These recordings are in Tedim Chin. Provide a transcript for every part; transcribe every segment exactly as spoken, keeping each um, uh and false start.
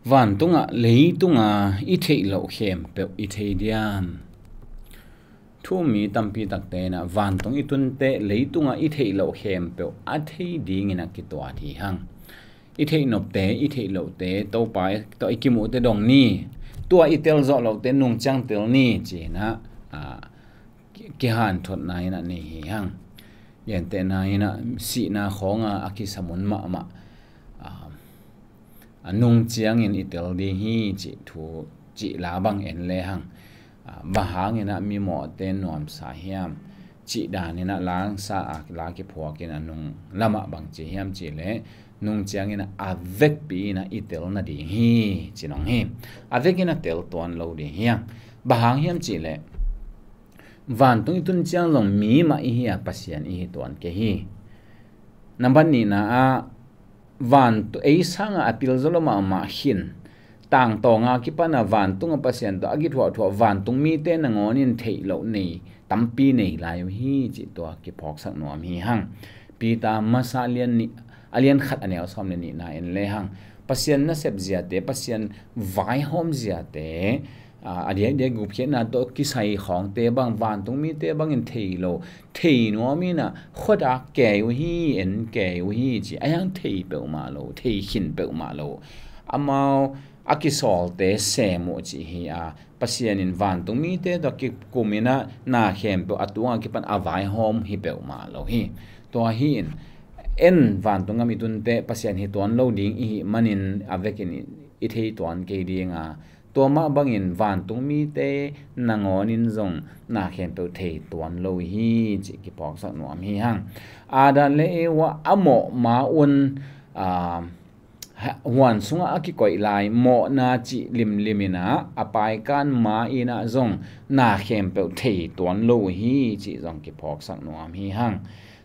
Vantungah, leitungah i theih loh khempeuh i thei diam? Thu-um mi tampi takte in ah vantung i tunte leitungah i theih loh khempeuh a thei dingin a kituat hi hang. I theih nopte, i theih lohte, Topa tawh i kimuhte dong ni. Tua i tel zawh lohte nung ciang tel ni ci-in ah, a, ki-, kihanthotna in ah nei hi hang. Gentehna in ah sihna khawnga a kisamun mahmah, a, a nung ciangin i tel ding hi cih thu, cih la bang en le hang. A, bang hangin ah mimawhte nuamsa hiam cih danin ah la sa a, la kiphuakin a nung lamah bang ci hiam cih leh, nung ciangin ah a vekpi in ah i tel nading hi ci-in hong hi. A vekin a tel tuan lo ding hi hang. Bang hang hiam cih leh, vantung i tun ciang zong mi mah i hi a, Pasian i hi tuan kei hi. Nambat nihna ah, vantu-, ei sangah a pilzaw lo mahmah khin, tangtawnga kipan a vantungah Pasian tawh a kithuahthuah vantung mite nangawnin theih loh nei, tampi nei lai uh hi cih tua kiphawksak nuam hi hang. Peter masa lian nih, a lian khat a neu sawm le nihna en le hang. Pasian nasep ziate, Pasian vaihawm ziate, a, a diakdiak gupkhiatna tawh kisai khawngte bang, vantung mite bangin thei lo, thei nuam in ah khuadak kei uh hi, en kei uh hi ci, a hiang thei peuhmah lo, thei khin peuhmah lo. Amau a kisawlte sem uh cih hi a, Pasian in vantung mite tawh kikum in ah na khempeuh a tungah kipan a vaihawm hi peuhmah lo hi. Tua hi in, en vantung gam i tunte Pasian hi tuan lo ding i hih manin a vekin i, i thei tuan kei ding a, tua mah bangin vantung mite nangawnin zong na khempeuh thei tuan lo hi cih kiphawksak nuam hi hang. Adam le Eva a mawh ma un, a, ha-, huan sungah a kikoih lai mawhna cih limlim in ah a paikan ma in ah zong na khempeuh thei tuan lo hi cih zong kiphawksak nuam hi hang.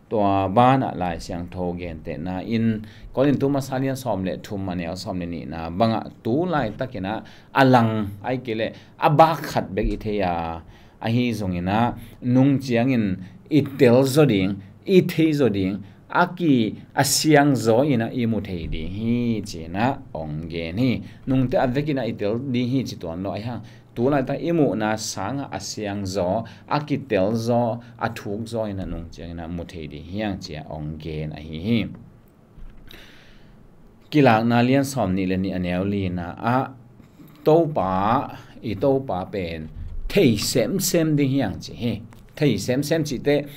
Tua banah Lai Siangtho gentehna in Korintu masa lian sawm le thum a neu sawm le nihna bangah tu laitakin ah a lang, ahih kei leh a bak khat bek i thei a, ahi zongin ah nung ciangin i tel zaw ding, i thei zaw ding, a ki, a siang zaw in ah i mu thei ding hi ci-in ah hong gen hi. Nungte a vekin ah i tel ding hi ci tuan lo, a hiang tu laitak i muhna sangah a siang zaw, a kitel zaw, a thuk zaw in ah nung ciangin ah mu thei ding hi hang ci-a hong gen ahi hi. Kilakna lian sawm nih le nih a neu lina ah Topa, i Topa pen thei semsem ding hi hang ci hi. Thei semsem cihte,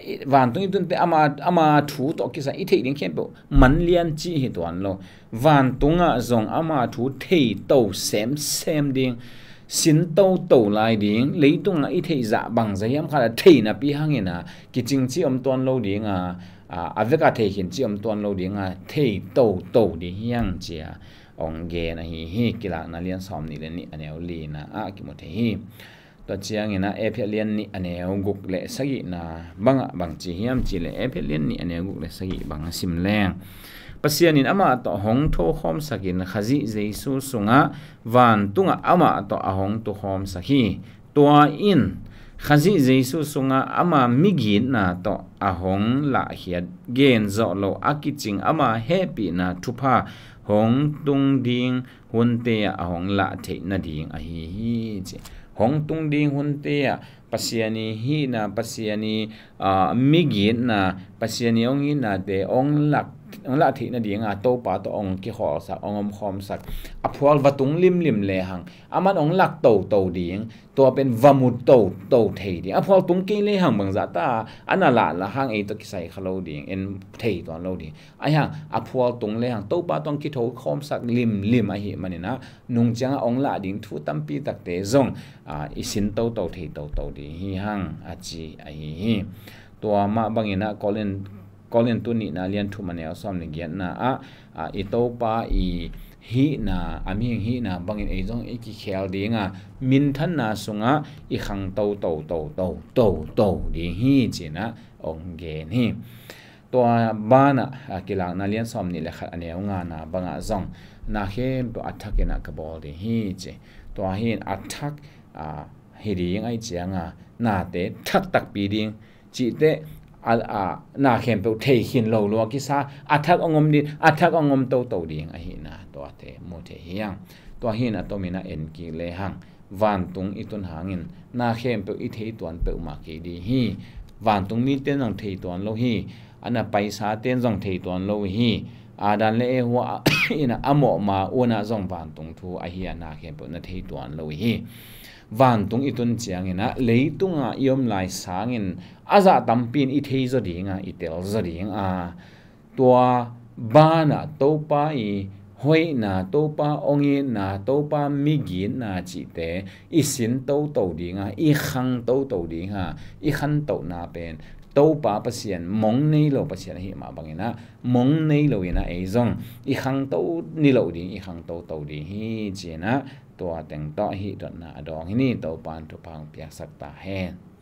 i, vantung i tunte ama, ama thu tawh kisai i theih ding khempeuh man lian cih hi tuan lo. Vantungah zong ama thu thei to semsem ding, sin toto lai ding, leitungah i theih zah bangzah hiam khat a thei napi hangin ah kicing cih om tuan lo ding a, a, a vekah thei khin cih om tuan lo ding a, thei toto ding hi hang ci-a hong gen ahi hi. Kilakna lian sawm nih le nih a neu lina ah kimu thei hi. Tua ciangin ah Efesa lian nih a neu guk le sagihna bangah bang ci hiam cih leh, Efesa lian nih a neu guk le sagih bang a sim leng, Pasian in amah tawh hong thokhawmsakin Khazih Jesu sungah vantungah amah tawh a hong tukhawmsak hi. Tua in Khazih Jesu sungah ama migitna tawh a hong lahkhiat, gen zawh loh a kicing ama hehpihna thupha hong tung ding hunte ah a hong lah theih nading ahi hi ci. Hong tung ding hunte ah Pasian i hihna, Pasian i, aa, migitna, Pasian i hong itnate hong lah, hong lah theih nading a Topa tawh hong kikhawlsak, hong omkhawmsak, a phual va tung limlim lehang aman hong lak toto ding, tua pen va mu toto thei ding. A phual tung kei lehang bangzah ta a na lahlah hang ei tawh kisai kha lo ding, en thei tuan lo ding. Ahi hang a phual tung lehang Topa tawh hong kithokhawmsak limlim ahih manin ah nung ciangah hong lah ding thu tampi takte zong, aa, i sin toto thei toto ding hi hang a ci ahi hi. Tua mah bangin ah Korin, Korintu nihna lian thum a neu sawm le giatna ah, aa, i Topa i hihna, a mihing hihna bangin ei zong i kikhel ding a, minthanna sungah i khang toto toto toto ding hi ci-in ah hong gen hi. Tua banah, a, Kilakna lian sawm nih le khat a neu ngana bangah zong na khempeuh a thakin ah ka bawl ding hi ci. Tua hi in a thak, a, hi ding ahih ciangah nate thak takpi ding cihte, a, a, na khempeuh thei khin lo lua kisa, a thak a ngom ding, a thak a ngom toto ding ahihna tuate mu thei hi hang. Tua hi in a tomin a en kik lehang vantung i tun hangin na khempeuh i thei tuan peuhmah kei ding hi. Vantung mite in zong thei tuan lo hi. A na paisa ten zong thei tuan lo hi. Adam le Eva in a mawhma un a zong vantung thu ahi a na khempeuh na thei tuan lo hi. Vantung i tun ciangin a leitunga i om lai sangin a zah tampi in i thei zaw ding a, i tel zaw ding a, tua banah Topa i hoihna, Topa ong itna, Topa migitna cihte i sin toto ding a, i khang toto ding a, i khantohna pen Topa Pasian, mong nei lo Pasian ahih mah bangin a, mong nei lo in a ei zong i khangto ni lo ding, i khangtoto ding hi ci-in a, tua teng tawh hih dotna a dawng hi ni. Topa in thupha hong piaksak ta hen.